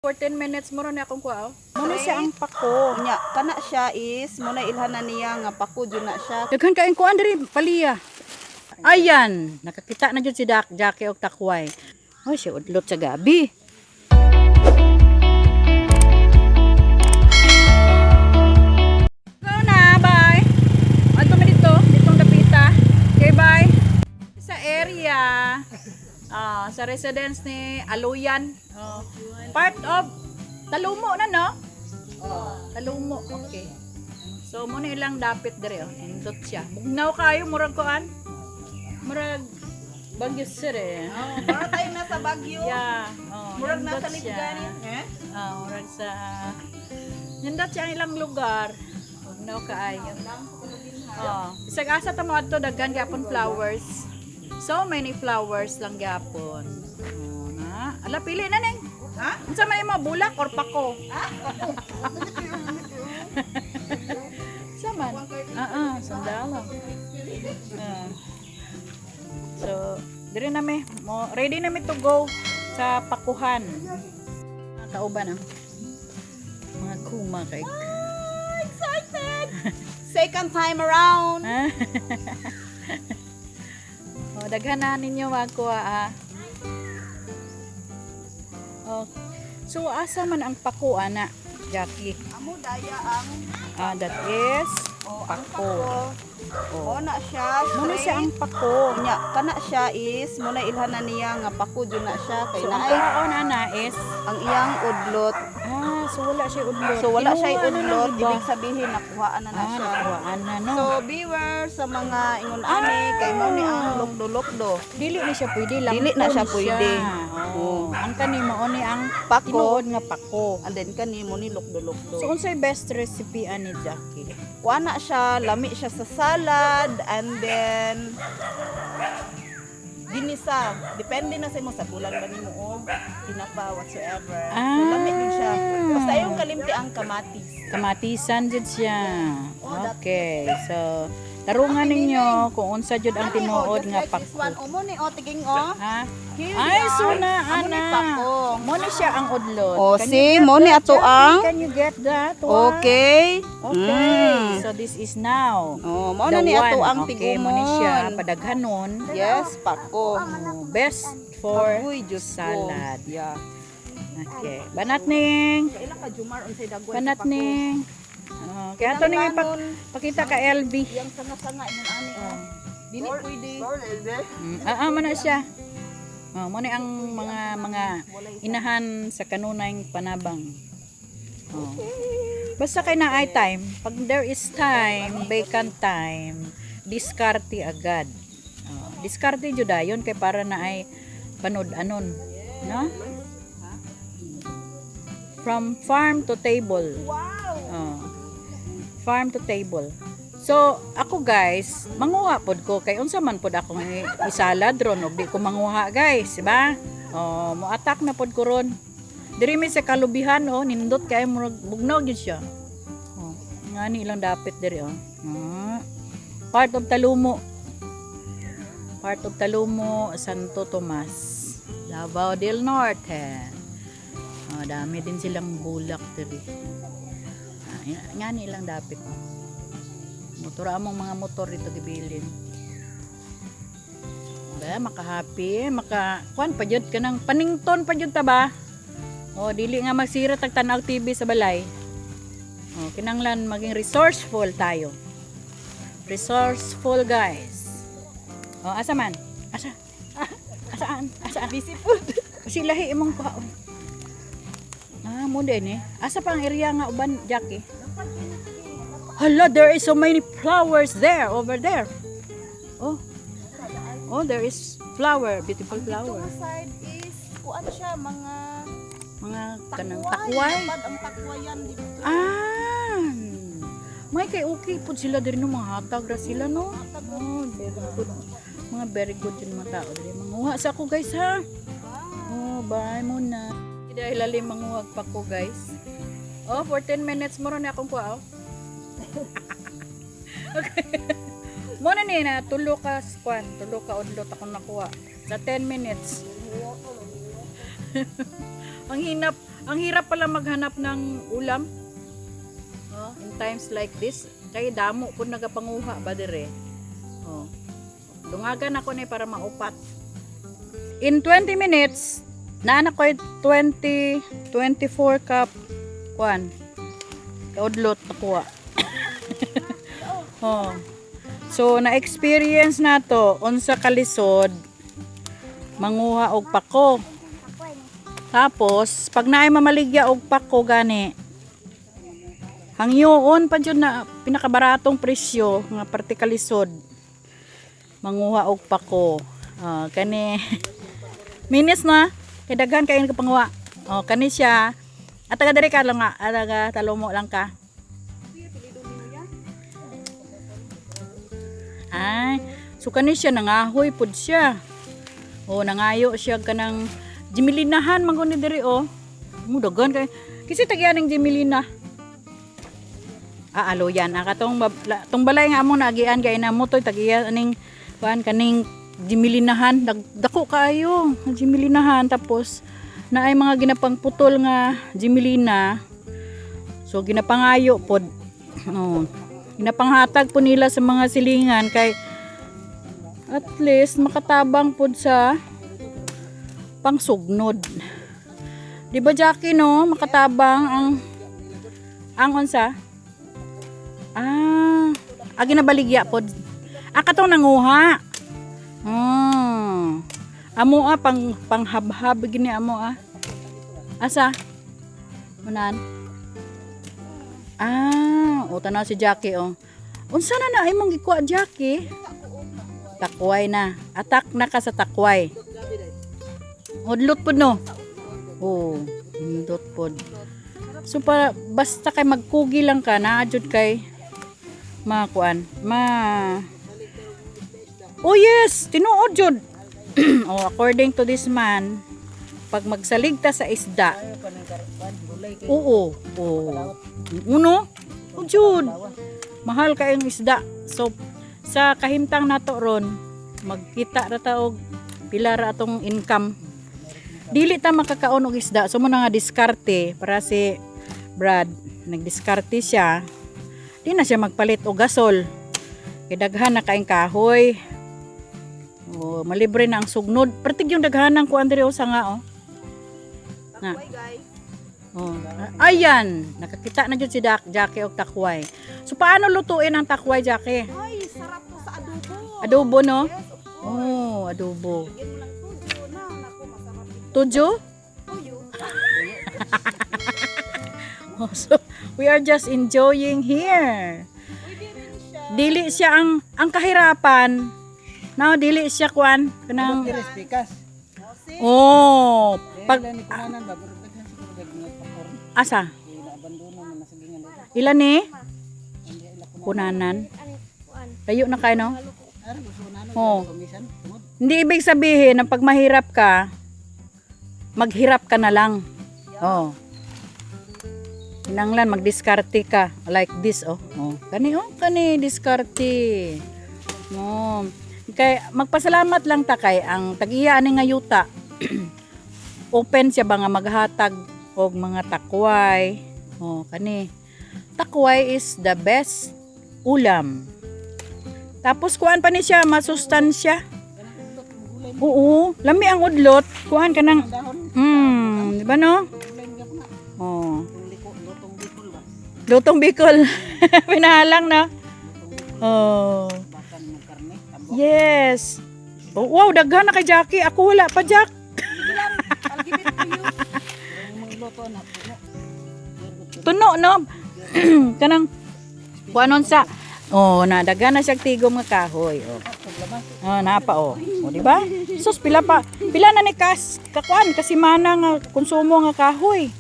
14 minutes mo ron akong kuha. Oh. Muna siya ang pako. Nya kana siya is muna ilhanan niya nga pako jud na siya. Daghan kaayong kuan diri paliya. Ayan, nakakita na jud si Dak Jackie og takway. Oh, siya udlot sa gabi. Go na, bye. Adto mi dito, ditong dapita. Okay, bye. Sa area, sa residence ni Aluyan. Oh, part of Talumo na, no? Talumo, okay. So, muna ilang dapit dire, oh. Indot siya. Bugnaw kayo, murag kuan. Murag Baguio City. Oh, para tayo nasa Baguio. Yeah. Oh, Murag nindot nasa siya. Libgani. Eh? Ah, murag sa nindot siya ang ilang lugar. Bugnaw kaayo. Oh, bisag asa ta mo adto, daghan gyapon flowers. So many flowers lang gyapon. Oh, na. Ala, pili na ning. Ha? Unsa man imo, bulak or pako? Sa man? Ah, sandalo. Ah. So, dire na mi. Mo ready na mi to go sa pakuhan. Mga kauban ah. Mga kuma kay. Excited! Second time around. Oh, daghan na ninyo magkuha ah. Oh. So asa man ang pako ana, Jackie? Amo daya ang Ah, that is oh, ang pako. pako. Oh. Oh, na siya. Muna siya ang pako. Nya kana siya is muna ilhanan niya nga pako jud na siya kay So ang naay kuhaon ana is ang iyang udlot. Ah, so wala siya udlot. So wala siya Kinuha na ng udlot, iba. ibig sabihin nakuhaan na na Ah, siya. nakuhaan na no. So beware sa mga ingon ani kay mao ni ang lukdo-lukdo. Dili na siya pwede lang. Dili na siya pwede. Oh. Ang kani mao ni ang Pako. tinuod nga pako. And then kani mo ni lukdo-lukdo. So unsay best recipe ani, Jackie? Kuha na siya, lami siya sa salad, and then ginisa. Depende na sa imo sa bulan ba nimo o tinapa whatsoever. So lami din siya. Basta yung kalimti ang kamatis. Kamatisan jud siya. Okay. So tarungan ninyo kung unsa jud ang tinuod nga Just like this pako. one. O mo ni o tiging o. Ha? Here Ay, we are. so na, Amo ni ana. pako. Mo ni siya ang udlot. O, Can see, you get mo ni that, ato Jackie? ang- Can you get that one? Okay. Okay. Mm. So this is now Oh, mo the na ni ato one. ang Okay, tigumon. mo ni siya padaghanon. Yes, pako. Oh, best for Uy, Diyos ko. salad. Yeah. Okay. Banat ning. Kaila ka Jumar unsay dagway sa Banat pako. ning. Oh, kaya ato ning pakita ka LB. Yang sanga-sanga ingon ani oh. Dili pwede. Man na siya. Oh, mo ni ang mga inahan sa kanunay panabang. Oh. Basta kay na ay time, pag there is time, vacant time, diskarte agad. Oh, diskarte jud dayon kay para na ay panud-anon, no? From farm to table. Wow. Oh. Farm to table. So, ako guys, manguha pod ko kay unsa man pod akong isalad ron og di ko manguha guys, di ba? Oh, mo attack na pod ko ron. Diri mi sa kalubihan oh, nindot kay murag bugnaw gyud siya. Oh, ngani ilang dapit diri oh. Ah. Part of Talumo. Part of Talumo, Santo Tomas, Davao del Norte. Oh, dami din silang bulak diri. Ah, ngani lang dapit. Motor among mga motor dito gibilin. Ba, maka-happy, maka kuan pa jud kanang panington pa jud ta ba? Oh, dili nga magsira tag tan-aw TV sa balay. Oh, kinanglan maging resourceful tayo. Resourceful guys. Oh, asa man? Asa? Asaan? Asaan? Busy food. Kasi lahi imong kuhaon. Ah, mo din eh. Asa pa ang area nga uban, Jackie? Hala, there is so many flowers there, over there. Oh. Oh, there is flower, beautiful flower. Dito side is kuan siya mga Mga kanang takway. takway. Lapad ang takwayan dito. Ah. May kay okay pud sila diri no, mga hatag ra sila no. Oh, very good. Mga very good yung mga tao diri. Manguha sa ako guys ha. Oh, bye muna. Dahil lalim manguhag pa ko guys. Oh, 14 minutes mo ron akong kuha. Oh. Okay. Muna ni na tulo ka squan, tulo ka udlot akong nakuha sa 10 minutes. Ang hinap. Ang hirap pala maghanap ng ulam. Oh, in times like this, kay damo pud nagapanguha ba dire. Oh. Dungagan ako ni para maupat. In 20 minutes, naa na ko'y 20, 24 cup kuan. Kaudlot nakuha. Oh. So na-experience na to unsa kalisod manguha og pako. Tapos pag naay mamaligya og pako gani, hangyoon pa jud na pinakabaratong presyo nga parte kalisod manguha og pako. Ah, kani minis na kay daghan kay ka panguha. Oh, kani siya. At taga diri ka lang nga, ah, taga Talomo lang ka. Ay, so kani siya nangahoy pud siya. Oh, nangayo siya kanang jimilinahan man guni diri oh. Mo daghan kay kasi tagyan ng jimilina. Ah, aloyan. Ah, katong tong balay nga among naagian kay na mo toy tagiya aning kuan kaning jimilinahan. Dako kaayo ang jimilinahan, tapos naay mga ginapangputol nga jimilina. So ginapangayo pod. Oh. Ginapanghatag po nila sa mga silingan kay at least makatabang pod sa pangsugnod. Di ba, Jackie, no? Makatabang ang unsa? Ah, agi na baligya pod. Ah, katong nanguha. Amo ah, pang panghabhab gini amo ah. Asa? Unan. Ah, o tanaw si Jackie oh. Unsa na na imong gikuha, Jackie? Takway na. Atak na ka sa takway. Udlot pod no. Oh, udlot pod. So para basta kay magkugi lang ka na jud kay makuan. Ma. Oh yes, tinuod jud. Oh, according to this man, pag magsaligta sa isda, oo. Uno, oh, jud. Mahal kayong isda. So sa kahimtang nato ron, magkita ra ta og pila ra atong income. Dili ta makakaon og isda. So mo na nga diskarte para si Brad, nagdiskarte siya. Di na siya magpalit og gasol. Kay daghan na kaing kahoy. Oh, malibre na ang sugnod. Pertig yung daghanan ko Andre sa nga oh. Na. Takway, guys. Oh. Ayan, nakakita na jud si Dak, Jackie og takway. So paano lutuin ang takway, Jackie? Ay, sarap to sa adobo. Adobo no? Yes, of course. Oh, adobo. Lagyan mo lang tuyo na. Naku, masarap ito. Tujo? Tuyo. Oh, so we are just enjoying here. Pwede rin siya. Dili siya ang kahirapan. No, dili siya kuan kanang Tires pikas. Oh, see? Oh, Pag pag ni kunanan ba pero daghan siguro daghan pakor. Asa? Ila abandono man na sa gingan dito. Ilan ni? Kunanan. Layo na kayo, no? Ara gusto ko nanon Oh. pamisan tungod. Hindi ibig sabihin na pag mahirap ka, maghirap ka na lang. Oh. Kinanglan magdiskarte ka like this oh. Oh, kani oh, kani diskarte. Oh. Kay magpasalamat lang ta kay ang tag-iya ani nga yuta. Open siya ba nga maghatag og mga takway. Oh, kani. Takway is the best ulam. Tapos kuan pa ni siya, masustansya. Oo, lami ang udlot. Kuan ka ng Dahon di ba no? gulay mo gyapon na. Oh. Tung liko lutong Bicol ba. Lutong Bicol. Pinahalang na. Oh. Bakan ng karne tambok. Yes. Oh, wow, daghan na kay Jackie. Ako wala pa, Jack. I'll give it to you. Pero mong luto na puno. Tuno, no? Kanang kuanon sa. Oh, na daghan na siya tigom nga kahoy. Oh. Oh, napa oh. Oh, di ba? Sus, pila pa. Pila na ni kas kakuan kasi mana nga konsumo nga kahoy.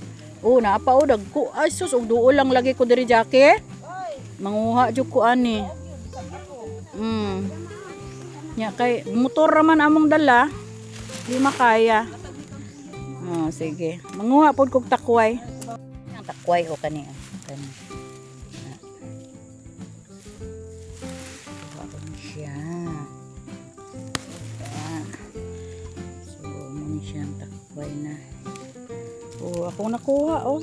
Oh, napa oh dagko. Ay sus, og duol lang lagi ko diri, Jackie. Manguha jud ko ani. Nya kay motor ra man among dala. Di makaya. Oh, sige. Manguha pod kog takway. Ang takway o kani. Oh. Kani. Ah. Kuha ko ni siya. Ah. So, mo ni siya ang takway na. Oh, akong nakuha oh.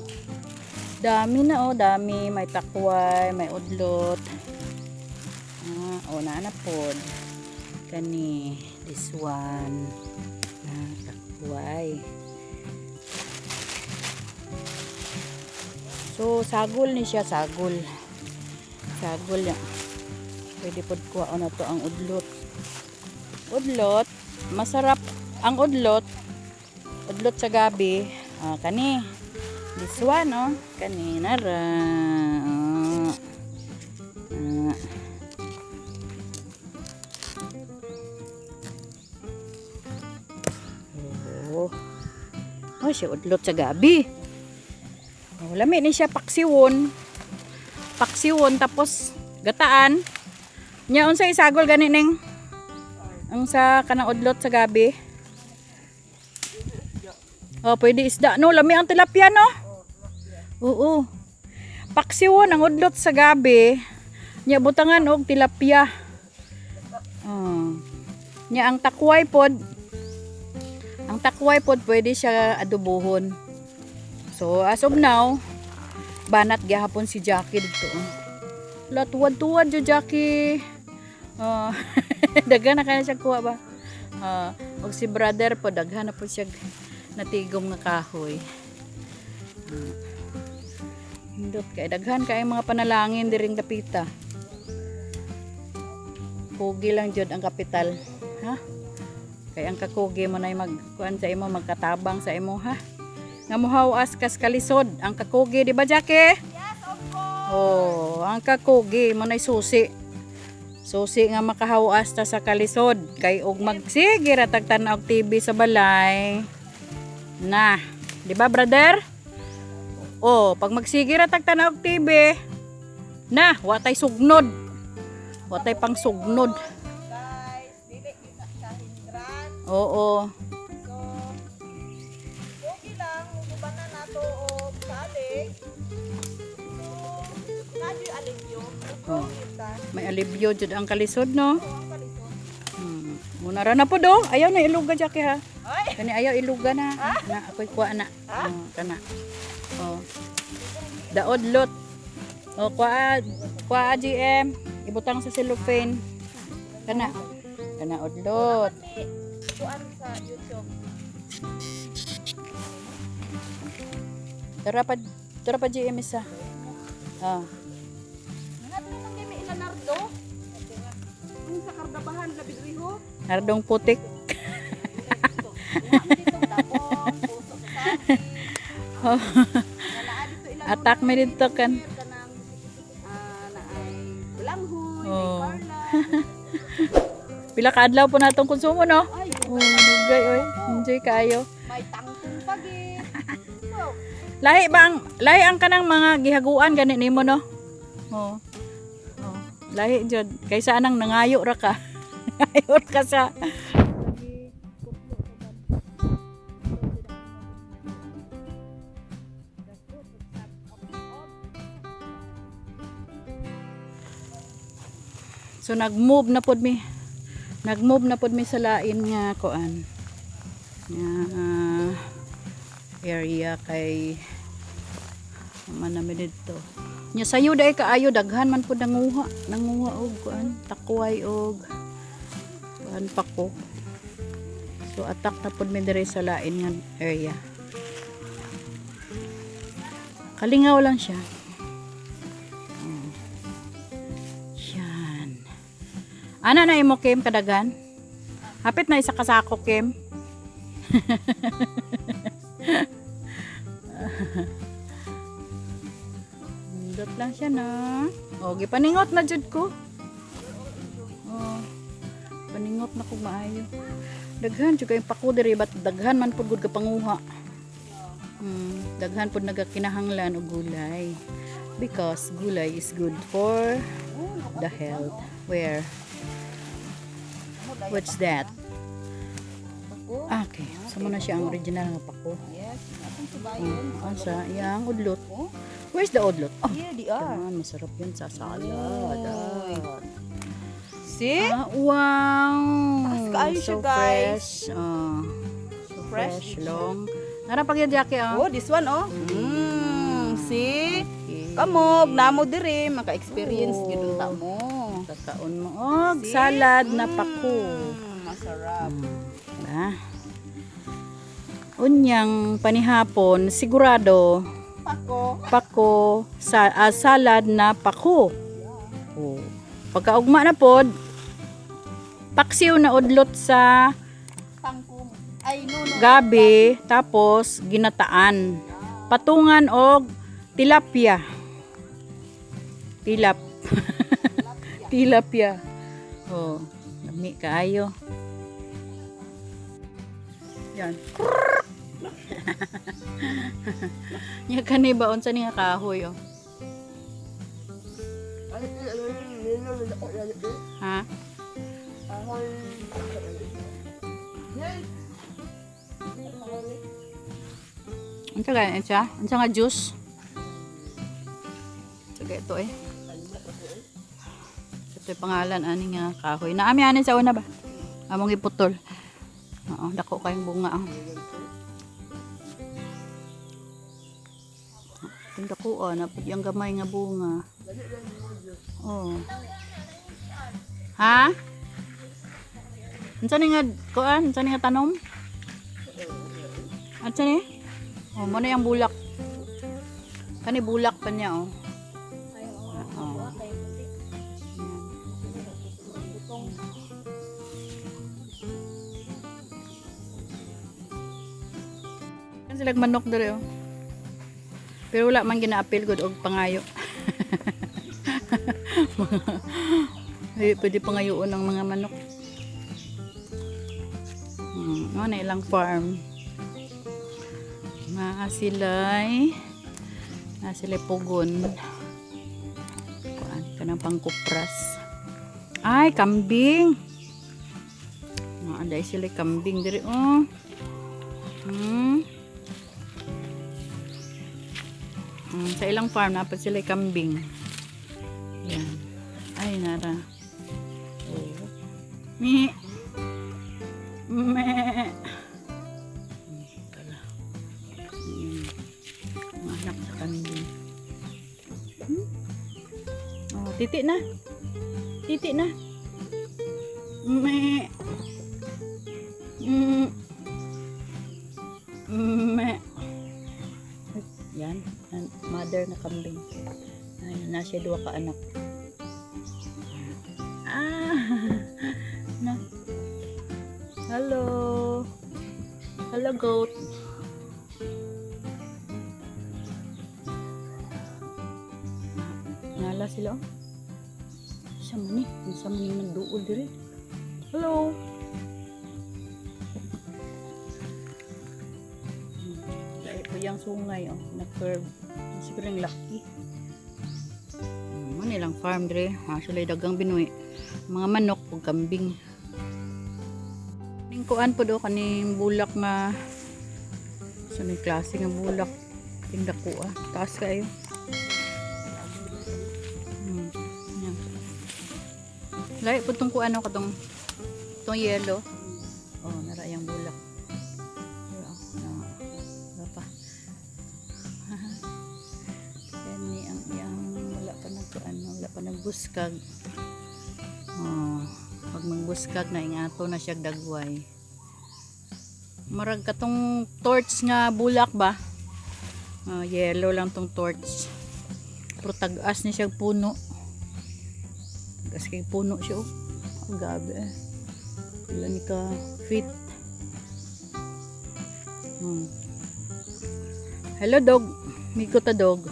Dami na oh, dami. May takway, may udlot. Ah, oh, naa na pod. Kani, this one. Na takway. So, sagol ni siya, sagol. Sagol ya. Pwede pod kuha na to ang udlot. Udlot, masarap ang udlot. Udlot sa gabi. Ah, kani. This one, oh. Kani nara. Ah. Ah. Oh. Oh, siya udlot sa gabi. Oh, lami ni siya paksiwon. Paksiwon tapos gataan. Nya unsa isagol gani ning? Ang sa kanang udlot sa gabi. Oh, pwede isda no, lami ang tilapia no. Oo. Paksiwon ang udlot sa gabi. Nya butangan og tilapia. Oh. Nya ang takway pod. Ang takway pod pwede siya adobohon. So, as of now, banat gihapon si Jackie dito. La, tuwad-tuwad jo Jackie. Oh, daghan na kaya siya kuha ba? Og si brother po, daghan na po siya natigom nga kahoy. Hindot kay daghan kay mga panalangin diring dapita. Kugi lang jud ang kapital, ha? Kay ang kakugi mo na magkuan sa imo, magkatabang sa imo, ha? Nga muhawas kas kalisod ang kakugi, di ba Jackie? Yes, of course. Oh, ang kakugi mo na susi. Susi nga makahawas ta sa kalisod kay og magsige ra tag tan-aw og TV sa balay. Na, di ba brother? Oh, pag magsige ra tag tan-aw og TV, na, wa tay sugnod. Wa tay pang sugnod. Guys, dili gyud na siya hindran. Oo. So, okay lang, uban na nato og salig. So, nadyo alibyo. Oh. Oh. Kita. May alibyo jud ang kalisod, no? So, ang kalisod. Muna ra na po do. Ayaw na iluga Jackie ha. Ay! Kani ayaw iluga na. Na ako'y kuha na. Oh, kana. Oh. Daod lot. Oh, kuha kuha GM. Ibutang sa cellophane. Kana. Kana odlot. Ni kuan sa YouTube. Tara pa GM isa. Ah. Ngadto man kay may ilanardo. Ang sa Kardabahan labi riho. Nardong putik. Wa man dito tapong puso sa saging. Wala dito ilan. Attack me dito kan. Kanang naay Bulanghoy, Oh. may Carla. Pila ka adlaw po natong konsumo no? Ay, Oh, dugay oy. Enjoy kaayo. may tangkong pagi. So, Lahi ba ang lahi ang kanang mga gihaguan gani nimo no? Oh. Oh. Lahi jud kaysa anang nangayo ra ka. Nangayo ra ka sa. So nag-move na pod mi. Nag-move na pod mi sa lain nga kuan. Nga area kay man namin dito. Nya sayo dai kaayo daghan man pud nanguha, nanguha og kuan, takway og kuan pako. So attack na pud mi diri sa lain nga area. Kalingaw lang siya. Oh. Yan. Ana na imo Kim kadagan? Hapit na isa ka sako Kim. Nindot lang siya na. O, gipaningot na jud ko. O, paningot na kog maayo. Daghan jud kayong pako diri bat daghan man pud gud ka panguha. Daghan pud nagakinahanglan og gulay. Because gulay is good for the health. Where? What's that? Pako. Ah, okay. So muna siya ang original nga pako. Yes, atong subayon. Asa, yang udlot. Oh, Where's the udlot? Oh, here they are. Yan, masarap yan sa salad. Oy. See? Ah, wow! Taas kaayo So siya, guys. fresh. Ah, so Fresh fresh. siya. Long, Nara pag yun, Jackie, oh. Oh, this one oh. See? Okay. Kamog namo diri maka-experience Oo. gyud unta mo. Kakaon mo og See? salad na pako. Masarap. Diba? Unyang panihapon, sigurado Pako. pako sa salad na pako. Oh. Pagkaugma na pod, paksiw na udlot sa Tangkong. Ay, no. gabi, tapos ginataan. Patungan og tilapia. Tilap. Tilapia. Oh, lami kaayo. Yan. Nya kani ba unsa ni nga kahoy oh? Ha? Unsa gani siya? Unsa nga juice? Sige ito eh. Ito yung pangalan ani nga kahoy. Naami ani sa una ba? Among iputol. Oo, dako kayong bunga. Oh. Ang dako oh, napud yung gamay nga bunga. Oh. Ha? Unsa ni nga kuan? Unsa ni nga tanom? Unsa ni? Oh, mo na yung bulak. Kani bulak pa niya oh. Oo. Kan sila manok dere oh. Pero wala man gina-appeal gud og pangayo. Ay, pwede pangayoon ang mga manok. Ano na ilang farm. Naa sila'y naa sila'y pugon. Kuan kanang pangkupras. Ay, kambing. Naa anday sila'y kambing diri oh. Sa ilang farm na pa sila'y kambing. Yan. Ay, nara. Oh. Mi. Me. Kala. Mga anak sa kambing. Oh, titi na. Titi na. Me. Me. Yan, ang mother na kambing. Ay, nasa duha ka anak. Ah. Na. Hello. Hello, goat. Nala sila. Oh. Sa man ni, sa man ni nagduol diri. Hello. Lahi po yung sungay oh, na curve. Siguro yung laki. Mo nilang farm dre. Actually dagang binuhi. Mga manok ug kambing. Ning kuan po do kaning bulak nga sa may klase nga bulak. Ting dako ah. Taas kayo. Yan. Lahi po tong kuan oh, katong tong yellow. Oh, nara yung bulak. Pero, oh, wala pa. Yan ni ang iyang wala pa nagkuan, wala pa nagbuskag. Oh, pag mangbuskag na ingato na siya dagway. Marag katong torch nga bulak ba? Ah, yellow lang tong torch. Pero tag-as ni siya puno. Tag-as kay puno siya oh. Ang gabi eh. Pila ni ka feet. Hello dog. Migo ta dog.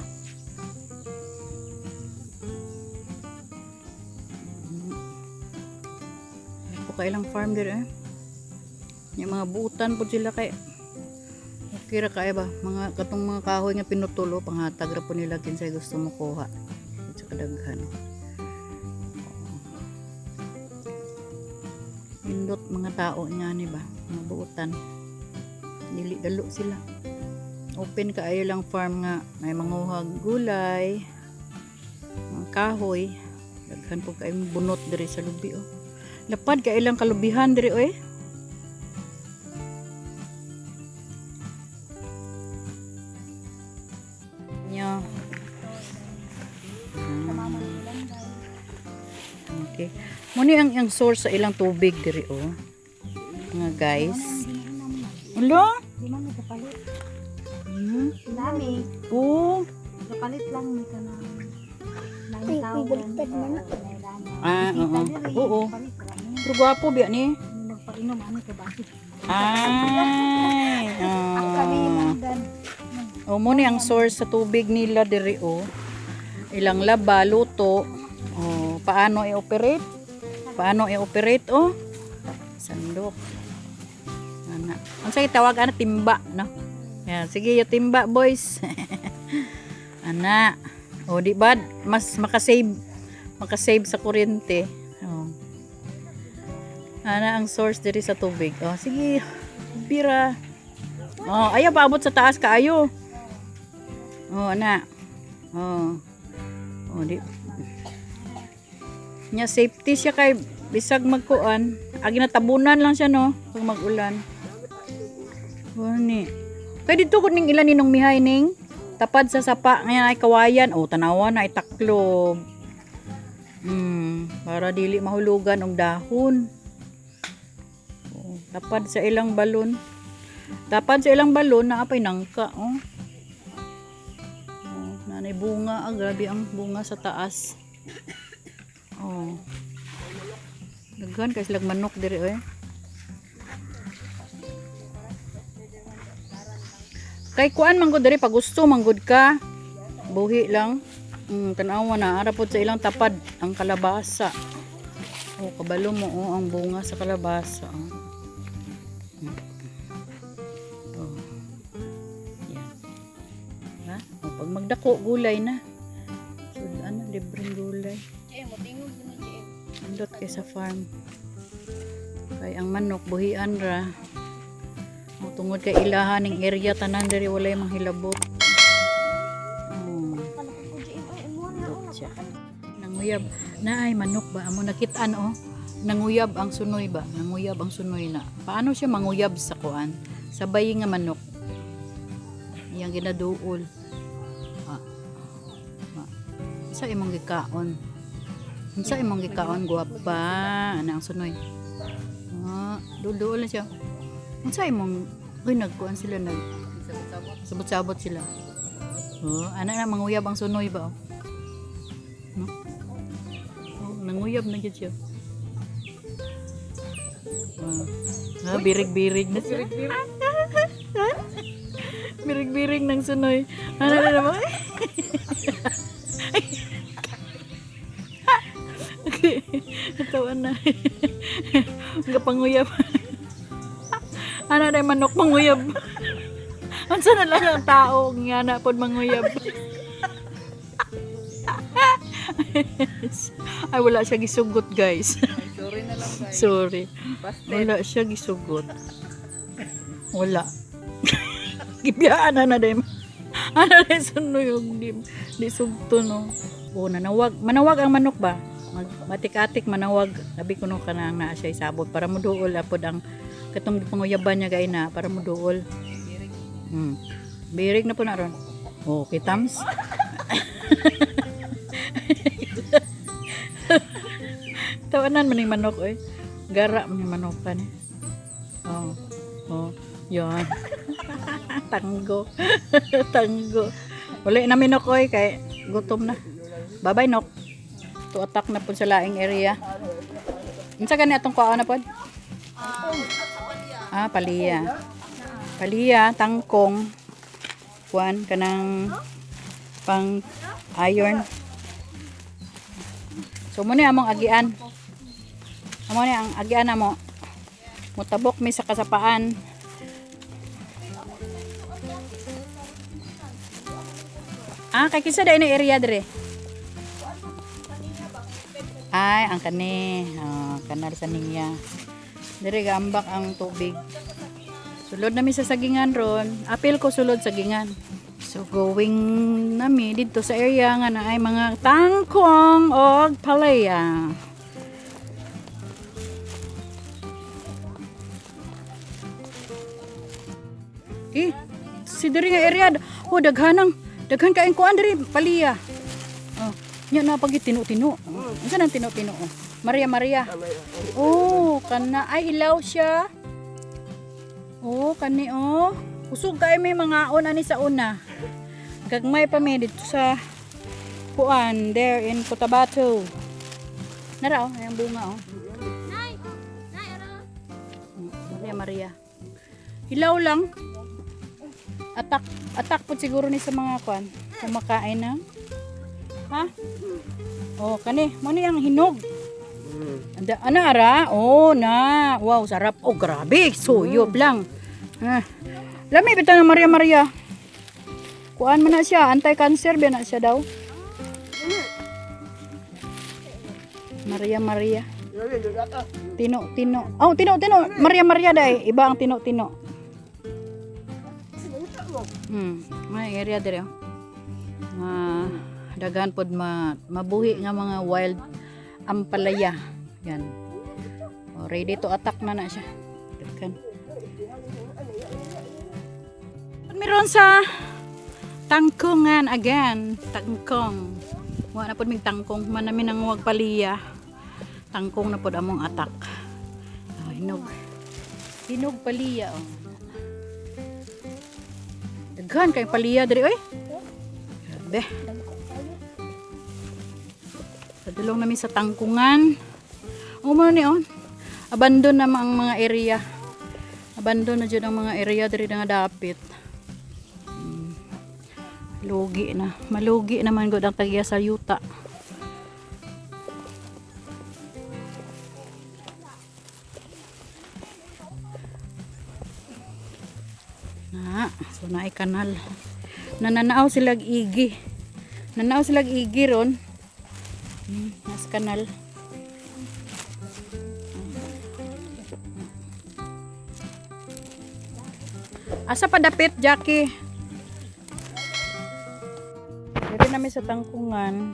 Po kailang farm dire eh. Yung mga buutan po sila kay okay ra kay ba mga katong mga kahoy nga pinutulo panghatag ra po nila kinsay gusto mo kuha. At sa kadaghan. Indot mga tao nga ni ba mga buutan. Dili dalo sila. Open kaayo lang farm nga may manguhag gulay, mga kahoy. Daghan po kayong bunot diri sa lubi oh. Lapad kay ilang kalubihan diri oy. Okay. Muni ang source sa ilang tubig diri oh. Mga guys. Ulo? Di man may kapalit. Lami. Oh. Kapalit lang may kanang 9,000. Ah, oo. Oo. Pero gwapo biya ni. Nagpainom ano ka ba? Ay. Ah. Dan. Oh, mo ni ang source sa tubig nila diri oh. Ilang laba, luto. Oh, paano i-operate? Paano i-operate oh? Sandok. Ana. Unsa tawag ana timba, no? Yan, sige yo timba boys. Ana. Oh, di ba mas makasave sa kuryente. Oh. Ana ang source diri sa tubig. Oh, sige. Bira. Oh, ayaw paabot sa taas kaayo. Oh, ana. Oh. Oh, di. Nya safety siya kay bisag magkuan. Agi na tabunan lang siya no pag magulan. Wani. Kay dito ko ning ilan ninong mihay ning tapad sa sapa ngayon ay kawayan oh tanawa na ay taklob. Para dili mahulugan og dahon. Oh, tapad sa ilang balon. Tapad sa ilang balon na apay nangka oh. Oh, nanay bunga, ah, grabe ang bunga sa taas. Oh. Daghan kay silag manok diri oy. Kay kuan man gud diri pag gusto man gud ka. Buhi lang. Tan-awa na ara pod sa ilang tapad ang kalabasa. Oh, kabalo mo oh ang bunga sa kalabasa. Oh. Oh. Yan. Ha? O, pag magdako, gulay na. So, ano, libreng gulay. Andot kay sa farm. Kay ang manok, buhian ra. O, tungod kay ilahan ning area tanan diri walay manghilabot. Oh. Andot siya. Nanguyab. Naay manok ba? Amo nakitaan oh. Nanguyab ang sunoy ba? Nanguyab ang sunoy na. Paano siya manguyab sa kuan? Sabay nga manok. Iyang ginaduol. Ah. Ah. Sa imong gikaon. Unsa imong gikaon guwapa? Ana ang sunoy. Ah, duol na siya. Unsa imong uy nagkuan sila nag sabot-sabot sila. Oh, ana na manguyab ang sunoy ba? Oh. No? Oh, nanguyab na gyud siya. Ah, ah, birig-birig na siya. Birig-birig ng sunoy. Ano na naman? Okay. Natawa na. Ang panguyab. Ano na yung manok manguyab? Unsa na lang ang tao nga na pod manguyab. Ay wala siya gisugot guys. Sorry na lang guys. Sorry. Busted. Wala siya gisugot. Wala. Gibiyaan na na din. Ano na sunoy yung di, di sugto no. O nanawag. Manawag ang manok ba? Mag, matik-atik manawag. Labi ko no kanang naa siya isabot para muduol apod ang katong panguyaban niya gay na para muduol. Birig na po na ron. Okay, tams. Tawanan man yung manok oy. Gara man yung manok pa ni. Oh. Oh, yan. Tanggo. Tanggo. Wala na minok oy kay gutom na. Bye-bye nok. To attack na pud sa laing area. Unsa gani atong kuha na pod? Ah, paliya. Paliya, tangkong. Kuan kanang pang iron. So mo ni among agian. Amo ni ang agian namo. Mutabok mi sa kasapaan. Ah, kay kinsa dai na area dire? Ay, ang kani. Oh, kanal sa niya. Dire gaambak ang tubig. Sulod nami sa sagingan ron. Apil ko sulod sagingan. So going nami didto sa area nga na ay mga tangkong og palaya. Eh, si diri nga area. Oh, daghanang daghan kaing kuan diri paliya. Oh. Nya na pag tino-tino. Unsa nang tino-tino? Oh? Maria Maria. Oh, kana ay ilaw siya. Oh, kani oh. Kusog kay may mga on ani sa una. Gagmay pa mi dito sa kuan there in Cotabato. Nara oh, ay ang bunga oh. Nay! Nay, ano? Maria Maria. Hilaw lang. Atak atak po siguro ni sa mga kwan. Kumakain na. Ha? Oh, kani, mo ni ang hinog. Anda, ana ara? Oh, na. Wow, sarap. Oh, grabe. Suyop lang. Ah. Lami bitaw ng Maria Maria. Kuan man na siya, anti-cancer ba na siya daw? Maria Maria. Tino tino. Oh, tino tino. Maria Maria dai. Iba ang tino tino. May area dire. Oh. Ah, daghan pod ma mabuhi nga mga wild ampalaya. Yan. Oh, ready to attack na na siya. Daghan. Meron sa tangkongan again, tangkong. Wa na pod mig tangkong, man namin ang wag paliya. Tangkong na pod among atak. Oh, hinog. Hinog paliya oh. Daghan kay paliya diri oy. Grabe. Padulong namin sa tangkungan. O mo ni on. Abandon na ang mga area. Abandon na jud ang mga area diri nga dapit. Lugi na. Malugi naman gud ang tagya sa yuta. Na, so naay kanal. Nananaw silag igi. Nananaw silag igi ron. Nasa kanal. Asa pa dapit, Jackie? Dito namin sa tangkungan.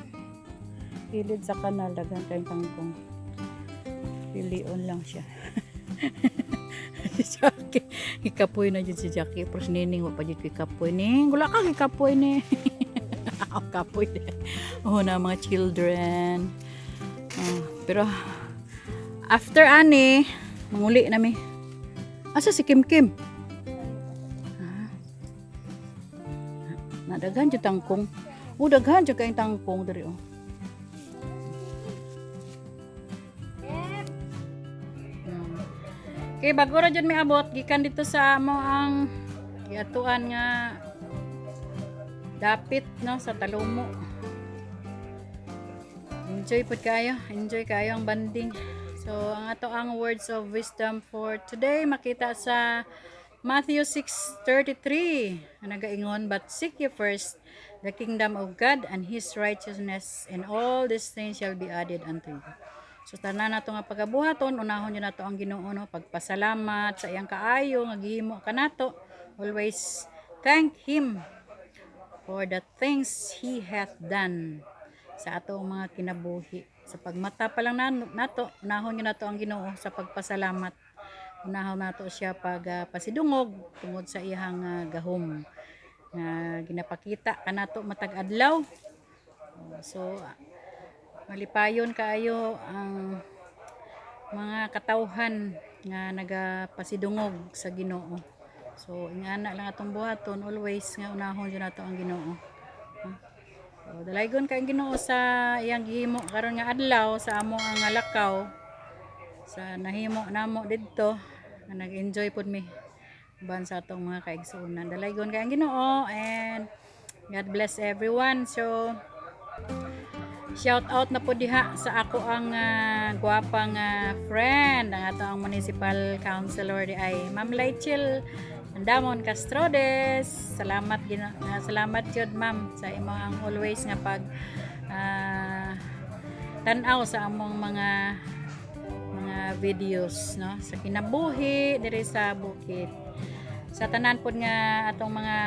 Pilid sa kanal, daghan kayong tangkong. Pilion lang siya. Si Jackie. Ikapoy na dyan si Jackie. Pero si Nining, wa pa dyan ikapoy. Ning, wala kang ikapoy ni. Ako kapoy din. Oh, na mga children. Oh, pero after ani, manguli nami. Asa si Kim Kim? Ah. Nadaghan jud tangkong. Oh, daghan jud kayong tangkong diri oh. Okay, bago ra jud may abot gikan dito sa amo ang giatuan nga dapit no sa Talomo. Enjoy pud kayo, enjoy kayo ang banding. So, ang ato ang words of wisdom for today makita sa Matthew 6:33 ang nagaingon, "But seek ye first the kingdom of God and his righteousness, and all these things shall be added unto you." So tanan nato nga pagabuhaton, unahon jud nato ang Ginoo no, pagpasalamat sa iyang kaayo nga gihimo kanato. Always thank him for the things he hath done sa atong mga kinabuhi. Sa pagmata pa lang nato, unahon jud nato ang Ginoo sa pagpasalamat. Unahon nato siya pag pasidungog tungod sa iyang gahom nga ginapakita kanato matag adlaw. Oh, so malipayon kaayo ang mga katawhan nga nagapasidungog sa Ginoo. So ingana lang atong buhaton always nga unahon jud nato ang Ginoo. Ha? So, dalaygon kay ang Ginoo sa iyang gihimo karon nga adlaw sa amo ang lakaw sa nahimo namo didto nga nag-enjoy pud mi uban sa atong mga kaigsuonan. Dalaygon kay ang Ginoo and God bless everyone. So shout out na po diha sa ako ang gwapang friend, ang ato ang municipal councilor di ay Ma'am Laichel Andamon Castrodes. Salamat salamat jud, ma'am, sa imo ang always nga pag tan-aw sa among mga videos no sa kinabuhi diri sa bukid. Sa tanan pod nga atong mga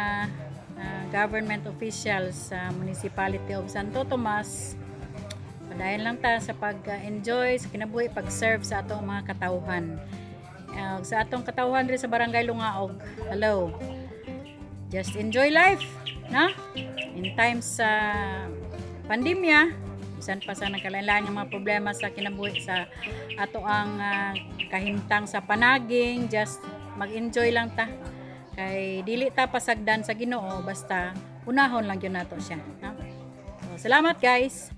government officials sa Municipality of Santo Tomas, padayon lang ta sa pag-enjoy sa kinabuhi, pag-serve sa atong mga katawhan. Sa atong katawhan diri sa Barangay Lungaog. Hello. Just enjoy life, na? In times sa pandemya, Bisan pa sa nagkalain-lain nga mga problema sa kinabuhi sa ato ang kahimtang sa panaging, just mag-enjoy lang ta. Kay dili ta pasagdan sa Ginoo, basta unahon lang gyud nato siya, no? So, salamat, guys.